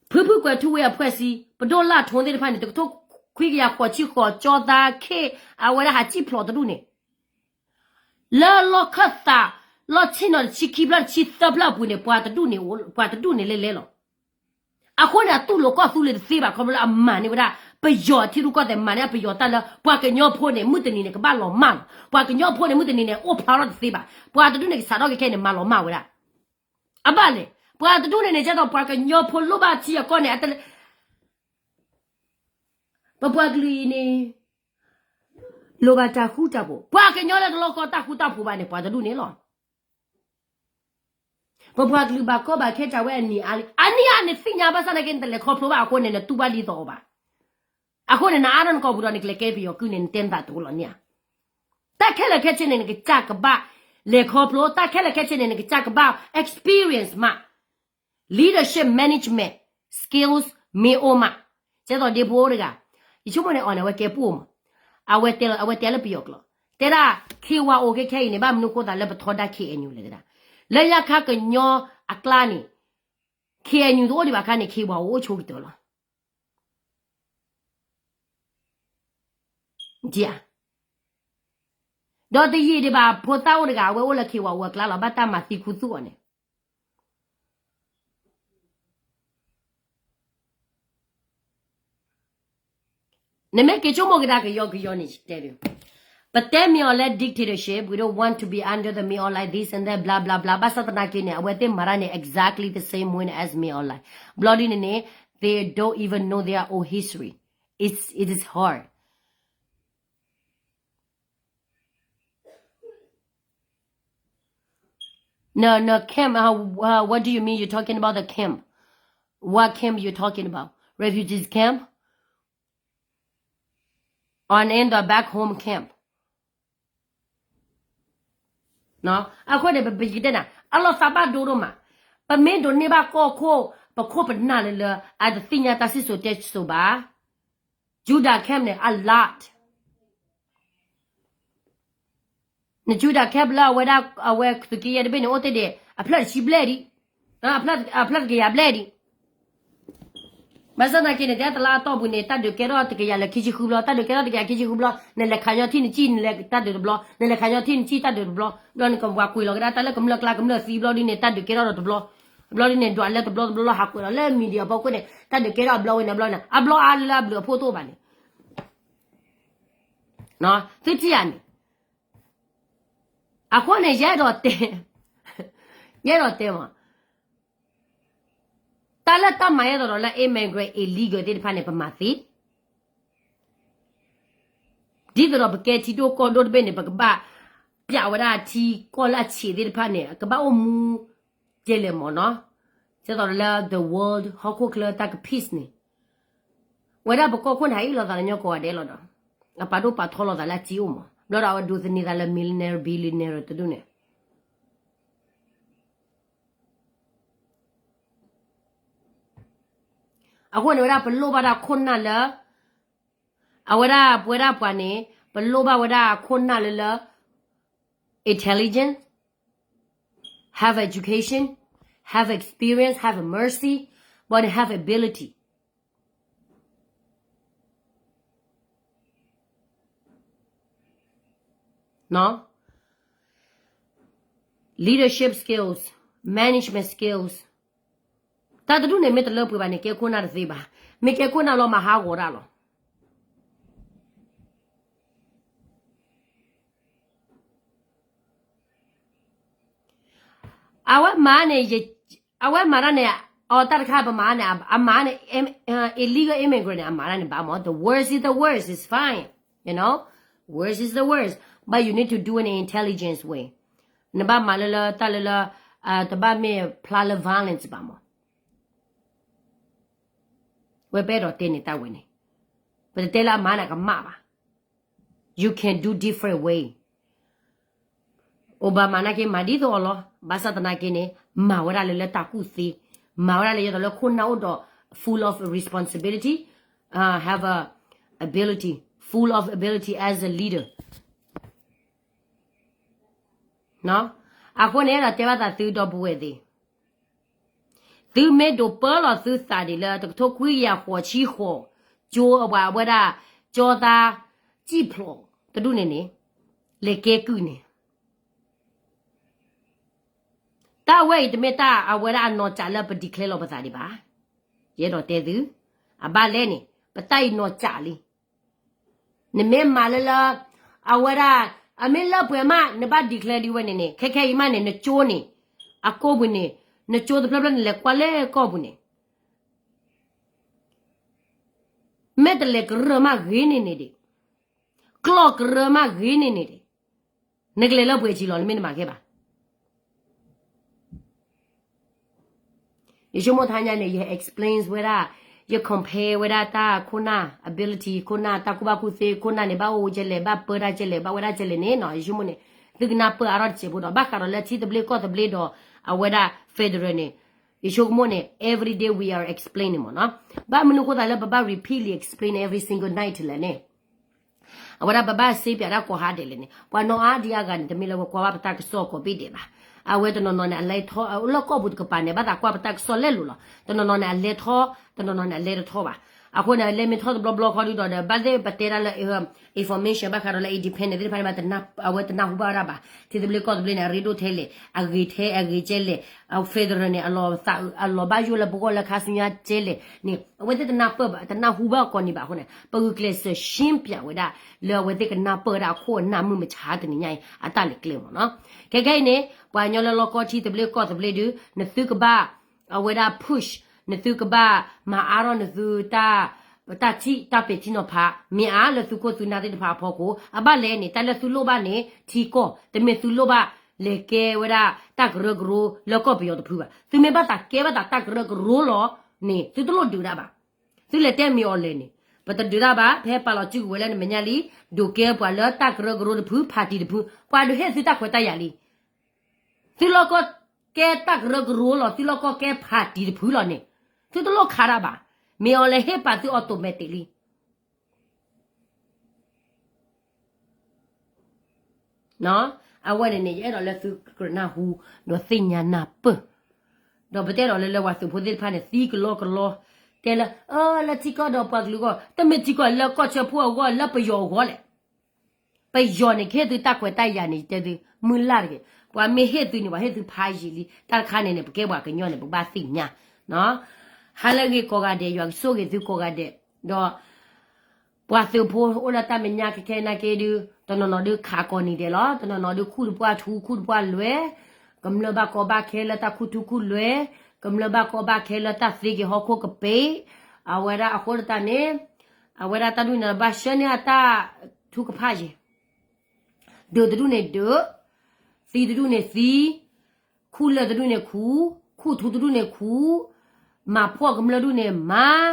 ဖုဖုကွဲးထူဝ့အဖှဲၣ်စံ ပဒိၣ်လၢထိသ့ၣ်တဖၣ်န့ၣ် တကထိခွံကယၤဃိးဆံဃိး ကၠီသးခ့ၣ် အဝဲဒၣ်ဟးစံၣ်ဖျိးတဒူၣ်န့ၣ် လၢလီၢ်ခၢၣ်သး လီၢ်ဆ့ၣ်နီၤတဆံခံဖျၢၣ်တဆံသၢဖျၢၣ်အပူၤန့ၣ် ပှၤတဒူၣ်န့ၣ် ပှၤတဒူၣ်န့ၣ်လဲၤလဲၤလီၤ. အဃိန့ၣ် အတူၢ်လိာ်ကီၢ်သူလ့ၤတသ့ဘၣ် ခီဖျိလၢအမၤန့ၢ်ဝဲဒၣ် ပယီၤထံရူၢ်ကီၢ်သဲး မၤန့ၢ်ပယီၤတၢ်လၢ ပှၤကညီဖိန့ၣ် မုၢ်တနံၤန့ၣ် ကဘၣ်လီၤမၢ်လီၤ. ပှၤကညီဖိန့ၣ် မုၢ်တနံၤန့ၣ် အိၣ်ဖျါထီၣ်တသ့ဘၣ်. ပှၤတဒူၣ်န့ၣ် ကစးထီၣ်ခဲခဲန့ၣ် မၤလီၤမၢ်ဝဲဒၣ်. အဘၣ်လဲၣ်, ပှၤတဒူၣ်န့ၣ်န့ၣ် ကဲသိးပှၤကညီဖိလိၣ်ဘၣ်ထံအကီၢ်န့ၣ် အတလဲ ပပှၤကလုာ်အံၤန့ၣ် လိၣ်ဘၣ်တၢ်ဃူတၢ်ဖိး, ပှၤကညီလၢတလိၣ်ကီတၢ်ဃူတၢ်ဖိးဘၣ်န့ၣ် ပှၤတဒူၣ်န့ၣ်လီၤ. ပပှၤကလုာ်ဘၣ်ကီဘၣ်ခဲတၢ်ဝဲအနံၤအါလံ, အနံၤအါန့ၣ်သ့ၣ်ညါဘၣ်ဆၣ်နာ်က့ နတလဲၤခီဖျိဘၣ်အဃိန့ၣ် နတူၢ်ဘၣ်ဒ်သိးအီၤဘၣ်. အဃိန့ၣ် နအါထီၣ်နကီၢ်ပူၤဒီး နကလဲၤကဲပယီၤကုၢ်န့ၣ် နတဲနသးတအိၣ်လီၤန့ၣ်ဧါ. တၢ်ခဲလၢာ်ခဲဆ့န့ၣ် နကစၢ်ကဘၣ်လဲၤခီဖျိ, တၢ်ခဲလၢာ်ခဲဆ့န့ၣ် နကစၢ်ကဘၣ် experience မး leadership management skills မ့ၢ်အိၣ်မး, ကဲသိးဒ့ဖိတဂၤ, ယဆိကမိၣ်န့ၣ်အီၤန့ၣ် အဝဲကဲပှိၢ်မး, အဝဲတဲလၢပယီၤကျိာ်, တဲဒၣ် ခ့ဝါအိၣ်ခဲခဲအံၤန့ၣ် ဘၣ်မနုၤဃိသးလၢပထီဒါ ခ့အဲၣ်ယူၣ် လဲၣ်တဲဒၣ်, လၢညါခါကညီအကျါန့ၣ် ခ့အဲၣ်ယူၣ် တအိၣ်ဒံးဘၣ်ခါန့ၣ် ခ့ဝါအိၣ်အိၣ်ဆိကတၢၢ်လီၤ. ဒီးတယံာ်ဒံးဘၣ် ဖိသၣ်အိၣ်တဂၤ အဝဲအိၣ်လၢခ့ဝါအိၣ်အကျါလီၤ, ဘၣ်တၢ်မၤသံခူသူၣ်အီၤန့ၣ် နမ့ၢ်က့ၤဆိကမိၣ်ကဒါကယီကယီန့ၣ် တဲဒၣ်, ပတဲမ့ၢ်အီၤလၢ dictatorship, we don't want to be under the မ့ၢ်အီၤ like this and that, blah blah blah, ဘၣ်ဆၣ်သနာ်က့န့ၣ် အဝဲသ့ၣ်မၤတၢ်န့ၣ် exactly the same way as မ့ၢ်အီၤ like, ဘျီဒ်န့ၣ်န့ၣ် they don't even know their own history. It's, it is hard. No, no, camp, uh, uh, what do you mean you're talking about the camp? What camp you talking about? Refugees camp? on in the back home camp. အဃိန့ၣ် ပပကတဲနၤ အလီၤသးဘၣ်ဒိဒိၣ်မး, ပမ့ၢ်ဒိးန့ၢ်ဘၣ်ကီၢ်ခိၣ် ပခိၣ်ပနၢ်လၢလၢ အတသ့ၣ်ညါတၢ်စံၣ်စိၤတဲစိၤဘၣ်. Judah camp န့ၣ် အ lot န Judah camp လၢအဝဲဒၣ် အဝဲသုးက့ယဲၢ်တဘ့ၣ်န့ၣ် အိၣ်တ့ၢ်ဒံး အဖျၢၣ်တဆံဘျဲၣ်ဒံး, အဖျၢၣ်တကယၤဘျဲၣ်ဒံး. ဘၣ်ဆၣ်သနာ်က့န့ၣ် တဲတလါအတီၢ်ပူၤန့ၣ် တၢ်ဒုးကဲထီၣ်တကယၤလၢခံဆံဃုဘျီ, တၢ်ဒုးကဲထီၣ်တကယၤခံဆံဃုဘျီ, နလဲၤခးညီထံၣ်နစံၣ် နလဲၤတၢ်ဒုးတဘျီ, နလဲၤခးညီထံၣ်နစံၣ်တၢ်ဒုးတဘျီ, ဒီးနကပှၤကွံာ်လီၤကဒါတၢ်လၢကမျၢၢ်ကျါကမျၢၢ်သံဘျီဒ်န့ၣ် တၢ်ဒုးကဲထီၣ်ဒီးတဘျီ, ဘျီဒ်န့ၣ် ဒွးလၢတဘျီတဘျီလီၤဟးကွံာ်လီၤလၢ media အဖီခိၣ်န့ၣ် တၢ်ဒုးကဲထီၣ်အဘျီဝဲန့ၣ် အဘျီန့ၣ် အဘျီအါလၢအဘျုးအဖှိၣ်တအိၣ်ဘၣ်န့ၣ် သုထံၣ်ဧါန့ၣ်. အဃိန့ၣ် ယအဲၣ်ဒိးတဲ, ယအဲၣ်ဒိးတဲမး, တၢ်လၢတၢ်မၤယဲၢ်သိးဒီးလၢ immigrant illegal သ့ၣ်တဖၣ်န့ၣ် ပမၤသ့, ဒ်သိးဒီးပကဲထံဒိၣ်ကီၢ်ဒိၣ်တဘ့ၣ်န့ၣ် ပကဘၣ်ပျးဝဲဒၣ်ထံကီၢ်လၢအဆံးသ့ၣ်တဖၣ်န့ၣ် ကဘၣ်အိၣ်မူကဲလဲၣ်မးနီၤ, ဒ်သိးဒီးလၢ the world ဟီၣ်ခိၣ်ချၢတၢ်က peace န့ၣ် ဝဲဒၣ်ပကီၢ်ခိၣ်န့ၣ် ဟးအ့ၣ်လိာ်သးလၢညီကိးဂၤဒဲးလီၤဒီး အပာ်ဒိၣ်ပာ်ထီလိာ်သးလၢအစ့အိၣ်မး, ဘျီဒီးအဝဲဒိးသန့ၤသးလၢ millionaire billionaire တဒူၣ်န့ၣ် အဃိန့ၣ်ဝဲဒၣ်ပလိၣ်ဘၣ်ဒၣ်ခိၣ်နၢ်လၢ အဝဲဒၣ်ပဝဲဒၣ်ပှၤန့ၣ် ပလိၣ်ဘၣ်ဝဲဒၣ်ခိၣ်နၢ်လၢလၢ intelligent, have education, have experience, have a mercy, but have ability. Leadership skills, management skills, တၢ်တဒူၣ်န့ၣ် မ့ၢ်တလၢပှဲၤဘၣ်န့ၣ် ကဲခိၣ်နၢ်တသ့ဘၣ်. မ့ၢ်ကဲခိၣ်နၢ်လီၤမၤဟးဂီၤတၢ်လီၤ. အဝဲမၤန့ၣ်, အဝဲမၤတၢ်န့ၣ်, အတၢ်တခါပမၤန့ၣ်, အမၤန့ၣ်, illegal immigrant န့ၣ် အမၤတၢ်န့ၣ်ဘၣ်မး, the worst is the worst, it's fine, you know, worst is the worst, but you need to do it in an intelligence way. နဘၣ်မၤလၢလၢတၢ်လၢလၢ, တဘၣ်မ့ၢ်ဖျါလၢ violence ဘၣ်မး. ဝဲပအဲၣ်ဒိးတဲန့ၣ်တၢ်ဝဲန့ၣ်, ပတတဲလၢအမၤန့ၣ်ကမၣ်ဘၣ်. You can do different way. Obama နာ်က့မၤဒ်သိးအီၤလီၤ. ဘၣ်ဆၣ်သနာ်က့န့ၣ် မၤဝဲဒၣ်လၢလၢတၢ်ကူၣ်သ့, မၤဝဲဒၣ်လၢယသိးလၢခိၣ်နၢ်အိၣ်ဒီး full of responsibility, have a ability, full of ability as a leader. အဃိန့ၣ် အဲၣ်ဒိးတဲဘၣ်သးသုဒီပုၢ်ဝဲၢ်သ့ၣ်, သုမ့ၢ်ဒိးပၢလီၤသုသးဒ်လၢ တကထိခွံကယၤဃိးဆံဃိး, ကၠိအဝဲဒၣ်, ကၠိသးစံၣ်ဖျိးတဒူၣ်န့ၣ်န့ၣ်, လဲၤကဲကုၢ်န့ၣ်, တၢ်ဝဲအံၤတမ့ၢ်တၢ်အဝဲဒၣ်အနီၢ်ကၠးလၢပ declare လီၤပသးဒံးဘၣ်. ယအဲၣ်ဒိးတဲသု, အဘၣ်လဲၣ်န့ၣ် ပတၢ်အံၤနီၢ်ကၠးလံ. နမ့ၢ်မၤလၢလၢ, အဝဲဒၣ်, အမ့ၢ်လၢပှဲၤမး နဘၣ် declare ဒ်ဝဲန့ၣ်န့ၣ်, ခဲခဲအံၤမးန့ၣ် နကၠိန့ၣ်, အကိာ်ပူၤန့ၣ်, နကၠိတဖျၢၣ်ဖျၢၣ်န့ၣ် လဲၤကွၢ်လၢကိာ်ပူၤန့ၣ်, မ့ၢ်တလဲၤကရၢမးဂ့ၤန့ၢ်န့ၣ်ဒံး, ကျီၢ်ကရၢမးဂ့ၤန့ၢ်န့ၣ်ဒံး, နကလဲၤလၢပှဲၤကံလီၤ နမ့ၢ်တမၤခဲဘၣ်. ယဆိကမိၣ်တဟါညါန့ၣ် ယ explain ဝဲဒၣ်, ယ compare ဝဲဒၣ်တၢ်ခိၣ်နၢ် ability ခိၣ်နၢ်တၢ်ကူၣ်ဘၣ်ကူၣ်သ့ ခိၣ်နၢ်န့ၣ် ဘၣ်အိၣ်ကဲလဲၣ် ဘၣ်ပၢတၢ်ကဲလဲၣ် ဘၣ်ဝဲဒၣ်ကဲလဲၣ်န့ၣ်နီၤ, ယဆိကမိၣ်န့ၣ် သုကနၢ်ပၢၢ်အါထီၣ်တစဲးဖိဒီး ဘၣ်ဃးဒီးလၢထံသဘျ့ကီၢ်သဘျ့ဒီး အဝဲဒၣ် federal န့ၣ်, ယဆိကမိၣ်န့ၣ် every day we are explaining မ့ၢ်နီၤ, ဘၣ်မနုၤဃိသးလၢပဘၣ် repeatedly explain every single night လဲၣ်န့ၣ် အဝဲဒၣ်ပဘၣ်စ့ပၠးဒၣ်ကိးဟါဒဲးလဲၣ်န့ၣ် ပှၤနီၢ်အါဒံအါဂၤန့ၣ် တမ့ၢ်လၢဝဲကွၢ်ဘၣ်ပတၢ်ကစီၣ်ကိးဘ့ၣ်ဒဲးဘၣ်. အဝဲတနီၤနီၤန့ၣ် အလဲၤထီၣ်လၢကီၢ်ပူၤတကပၤန့ၣ် ဘၣ်သးကွၢ်ပတၢ်ကစီၣ်လဲလိာ်လီၤ. တနီၤနီၤန့ၣ် အလဲၤထီၣ်, တနီၤနီၤန့ၣ် အလဲၤတထီၣ်ဘၣ်. အဃိန့ၣ် လဲၤမ့ၢ်ထီၣ်တဘျီဘျီခီဒုဒီး ဘၣ်သ့ၣ်ပတဲဒၣ်လၢ information ဘၣ်ဃးဒီးလၢ independent သ့ၣ်တဖၣ်န့ၣ် အဝဲတနၢ်ဟူဘၣ်ဝဲဒၣ်ဘၣ်. ထံသဘျ့ကီၢ်သဘျ့န့ၣ် အရ့ဒိၣ်ထဲလဲၣ်, အဂ့ၤထဲအဂ့ၤကဲလဲၣ်, federal န့ၣ် အလီၤဘၣ်ယိၣ်လၢပဂီၢ်လၢခါဆူညါကဲလဲၣ်န့ၣ် အဝဲသ့ၣ်တနၢ်ပၢၢ်ဘၣ်, တနၢ်ဟူဘၣ်ကိးနံၤဘၣ်အဃိန့ၣ် ပဂုာ်ကျဲးစၢး ရှင်းပြ ဝဲဒၣ် လၢအဝဲသ့ၣ်ကနၢ်ပၢၢ်ဝဲဒၣ်အခိၣ်အနၢ်မုၢ်မဆါတနံၤညါအံၤ အတၢ်လဲၤကျဲမ့ၢ်နီၤ. ခဲခဲအံၤန့ၣ် ပှၤကညီလၢလီၢ်ကီၢ်ထံသဘျ့ကီၢ်သဘျ့ဒု နသုကဘၣ် အဝဲဒၣ် push, နသုကဘၣ်မၤအါထီၣ်နသု တၢ်ထံၣ်တၢ်ပဲာ်ထံနီၤဖး မ့ၢ်အါလၢသုခိၣ်သုနၢ်သ့ၣ်တဖၣ်အဖီခိၣ် အဘၣ်လဲၣ်န့ၣ် တၢ်လၢသုလိၣ်ဘၣ်န့ၣ် ထံကီၢ် တမ့ၢ်သုလိၣ်ဘၣ်လဲၤကဲဝဲဒၣ်တၢ်ကရၢကရိလၢကီၢ်ပယီၤတဖုဘၣ်. သုမ့ၢ်ဘၣ်သးကဲဘၣ်သးတၢ်ကရၢကရိလီၤန့ၣ် သုတလိၣ်ဒုးဒၣ်ဘၣ်. သုလဲၤတဲမ့ၢ်အီၤလဲၣ်န့ၣ် ပ ပတဒုးတၢ်ဘၣ်, ဖဲပာ်လီၤစုကဝဲၤလၢနမဲာ်ညါလံ, ဒုးကဲပှၤလၢတၢ်ကရၢကရိတဖု ဖါတံၤတဖု, ပှၤဒုးဟ့ၣ်သုတၢ်ခွဲးတၢ်ယာ်လံ. သုလီၢ်ကီၢ်ကဲတၢ်ကရၢကရိလီၤ, သုလီၢ်ကီၢ်ကဲဖါတံၤတဖုလီၤန့ၣ်, သုတလိၣ်ခးတၢ်ဘၣ်. မ့ၢ်အီၤလဲၤဟ့ၣ်ပာ်သု automatic လံ. အဝဲန့ၣ်န့ၣ် ယအဲၣ်ဒိးလၢသုကနၢ်ဟူ ဒီးသ့ၣ်ညါနၢ်ပၢၢ်, ဒီးပတဲဒီးလၢ လၢပှၤသုးဖိသ့ၣ်တဖၣ်န့ၣ် သံကလီကလီ, တဲလၢ လၢထံကီၢ်ဒီးပှၤကလုာ်အဂီၢ်, တမ့ၢ်ထံကီၢ်လၢကီၢ်ဆၢဖိအဂီၢ်, လၢပယီၤအဂီၢ်လဲၣ်. ပယီၤန့ၣ် ကဟ့ၣ်သုတၢ်ခွဲးတၢ်ယာ်န့ၣ် ယတဲသု မုၢ်လၢ်တဂ့ၤ. ပှၤမ့ၢ်ဟ့ၣ်သုန့ၣ် ပှၤဟ့ၣ်သုဖးယံာ်လံ. တၢ်တခါန့ၣ်န့ၣ် ပကဲပှၤကညီန့ၣ် ပကဘၣ်သ့ၣ်ညါ. ဟါလၢအဂ့ၤကိးဂၤဒဲး, ယွၤကဆိၣ်ဂ့ၤသုကိးဂၤဒဲး, ဒီး ပှၤသုးဖိအိၣ်လၢတၢ်မဲာ်ညါခဲခဲနာ်က့ဒုး တနီၤနီၤဒုးခးကိးနံၤဒဲးလီၤ. တနီၤနီၤဒုးခူၣ်တပှၢ်ထူခူၣ်တပှၢ်လွဲၢ်, ကမျၢၢ်ဘၣ်ကီဘၣ်ခဲလၢတၢ်ခူၣ်ထူခူၣ်လွဲၢ်, ကမျၢၢ်ဘၣ်ကီဘၣ်ခဲလၢတၢ်သ့က့ၤဟီၣ်ခိၣ်ကပ့ၤ, အဝဲဒၣ်အဃိသတးန့ၣ်, အဝဲဒၣ်တၢ်ဒုးန့ၣ် ဘၣ်ဆှၢန့ၢ်အတၢ်ထုကဖၣ်ယဲၢ် ဒုးတဒူၣ်န့ၣ်ဒုး, သံတဒူၣ်န့ၣ်သံ, ခူၣ်လၢာ်တဒူၣ်န့ၣ်ခူၣ်, ခူၣ်ထူတဒူၣ်န့ၣ်ခူၣ်, မၤဖှီၣ်ကမျၢၢ်ဒူၣ်န့ၣ်မၤ,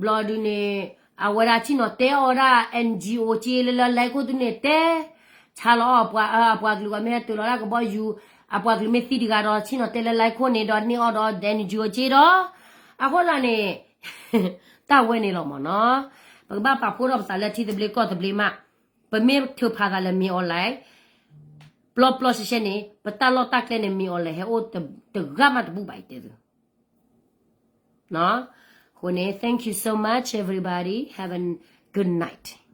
ဘျီဒုးန့ၣ်, အဝဲဒၣ်ဆ့ၣ်နီၤတဲအီၣ်ဝဲဒၣ် NGO က့လၢလၢ လဲခိၣ် တဒူၣ်န့ၣ်တဲ, ဆါလီၤအီၣ်အပှၤကလုာ်ဂီၢ်မ့ၢ်ဟဲတုၤလီၤဒၣ်ကဘီယူၤ, အပှၤကလုာ်မ့ၢ်သံတဂၤဒီး ဆ့ၣ်နီၤတဲလၢ လဲခိၣ် န့ၣ်ဒီးန့ၢ်အီၣ်ဒီး NGO က့ဒီး, အဃိသတးန့ၣ်, တၢ်ဝဲန့ၣ်လီၤမ့ၢ်နီၤ, ပကဘၣ်ပာ်ဖှိၣ်ထီၣ်ပသးလၢထံသဘျ့ကီၢ်သဘျ့မး, ပမ့ၢ်ထုးဖးသးလၢမ့ၢ်အီၤလဲၣ် ပျီပျီရှဲရှဲန့ၣ် ပတၢ်လီၢ်တၢ်ကျဲန့ၣ် မ့ၢ်အီၤလဲၣ် ဟဲအိၣ်တဂၤမးတဘူၣ်ဘၣ် ယတဲသု. အဃိန့ၣ် thank you so much everybody, have a good night.